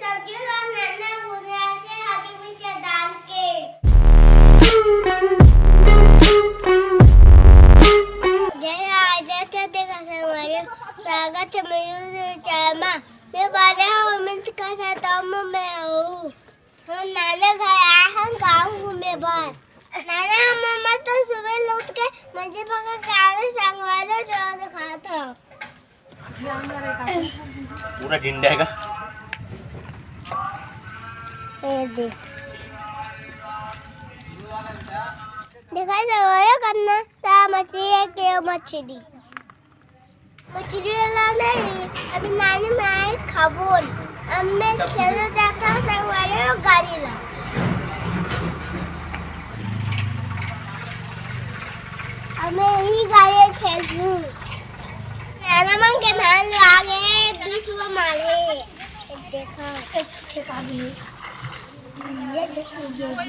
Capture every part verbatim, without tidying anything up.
सब्जी ला नन्ना भुने आथे हरी मिर्चा डाल के। जय आजा चंद्र का संगवारी, स्वागत है मयूर चैनल मा। मैं बने हूँ अमित का साथ में मैं हूँ। हम नाना घर आए हैं गाँव घूमे बर। नाना हम मम्मा तो सुबह लौट के मंजे पकड़ के आने संगवारी चलो दिखाता हूँ। पूरा झिंडा है का? ये दे। दिखाई दे रहा है करना, ता मछली है, के मछली। मछली वाला नहीं, अभी नानी माई खाबोन। अब मैं खेले जाता हूँ संगवारी और गाड़ी ला। अब मैं ही गाड़ी खेलूँ। नाना मन के धान ला गए, बीच में मारे। देखो, एक ठेका भी। ये देखो, ये भी।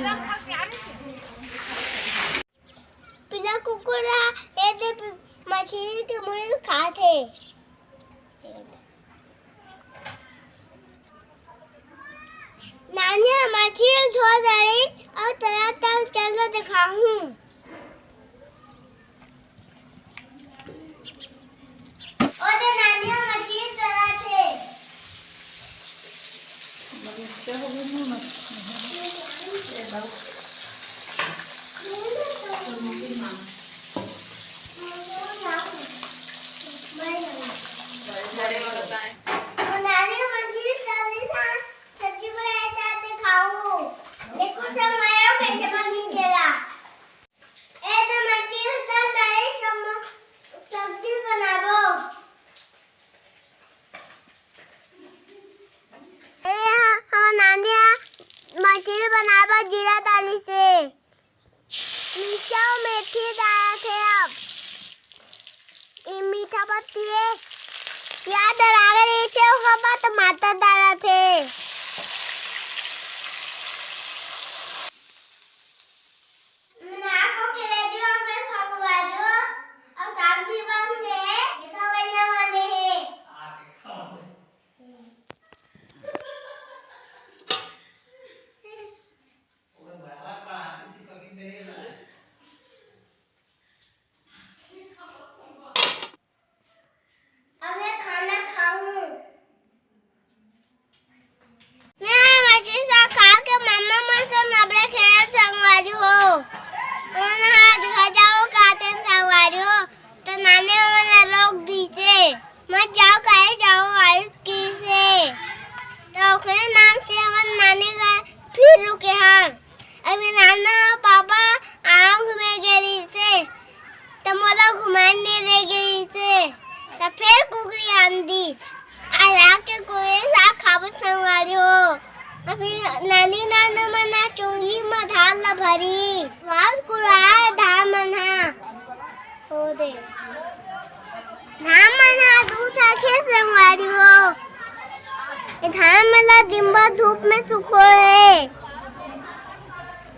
पीला कुकुर ह, ए दे पी-, मछली के मुड़ी ल खात हे। नानी ह मछली ल धो डारे अउ तरा तरा चल दिखाहूँ। ओ दे नानी ह मछली तरा थे। ए, हमर नानी ह मछली बनाए बर जीरा डालिस हे। मिर्चा अउ मेथी डालत हे अब। ए मीठा पत्ती हे। याद लगा रहिस हे, ओकर बाद टमाटर डालत हे। नाको के रेडी हो गए संगवारी हो, अउ साग भी बन गए, देखा वही ना बने हे। अब मैं खाना खाऊं। मैं मछली साग खा के मम्मा मन से नबरे खेले संगवारी हो। हमन आज घर जाओ कहते संगवारी हो, तो नानी हमन ला रोक दीसे। मत जाओ, काहे जाओ, आयुष किसे। तो ओकरे नाम से हमन नानी घर फिर रुके हन। अभी नाना पापा आम घूमे गे रहिसे, त मोला घुमाए नइ ले गे रहिसे, त फेर कुकरी आन दीस। आज आके कुकरी साग खाबो संगवारी हो। अभी नानी नाना मन चुंगी म धान ल भरी, वास कुराए धान मन ह। हो दे। धान मन ह दू साखे संगवारी हो। ए धान मन ल दिन भर धूप में सुखोए।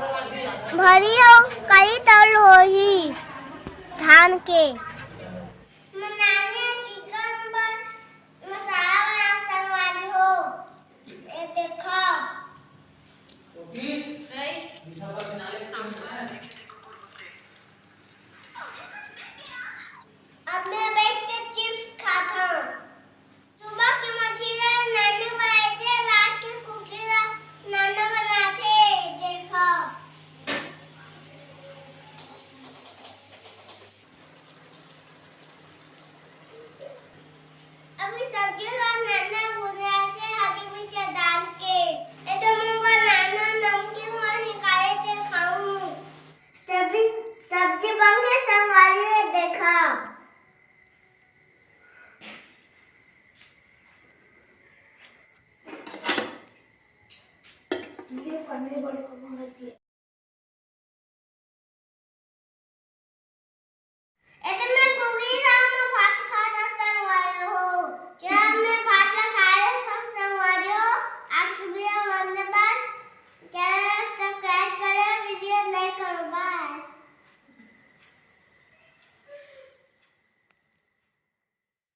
भरी अउ करी तौल होही धान के। मनाने चिकन बर मसाला बना संगवारी हो। ए देखो। अब मैं बैठ के चिप्स खात हूँ। सुबह के मछली ला नानू बनाथे, रात के कुकरी ला नाना बनाथे। देखो। अभी सब्जी ला नाना भुनाथे हरी मिर्चा डाल के। ए तो मुंह ला नाना नमकीन वाली निकाले के खाऊं। सब्जी, सब्जी बन के संगवारी में देखा। ये पन्ने बड़े को मंगा दिए।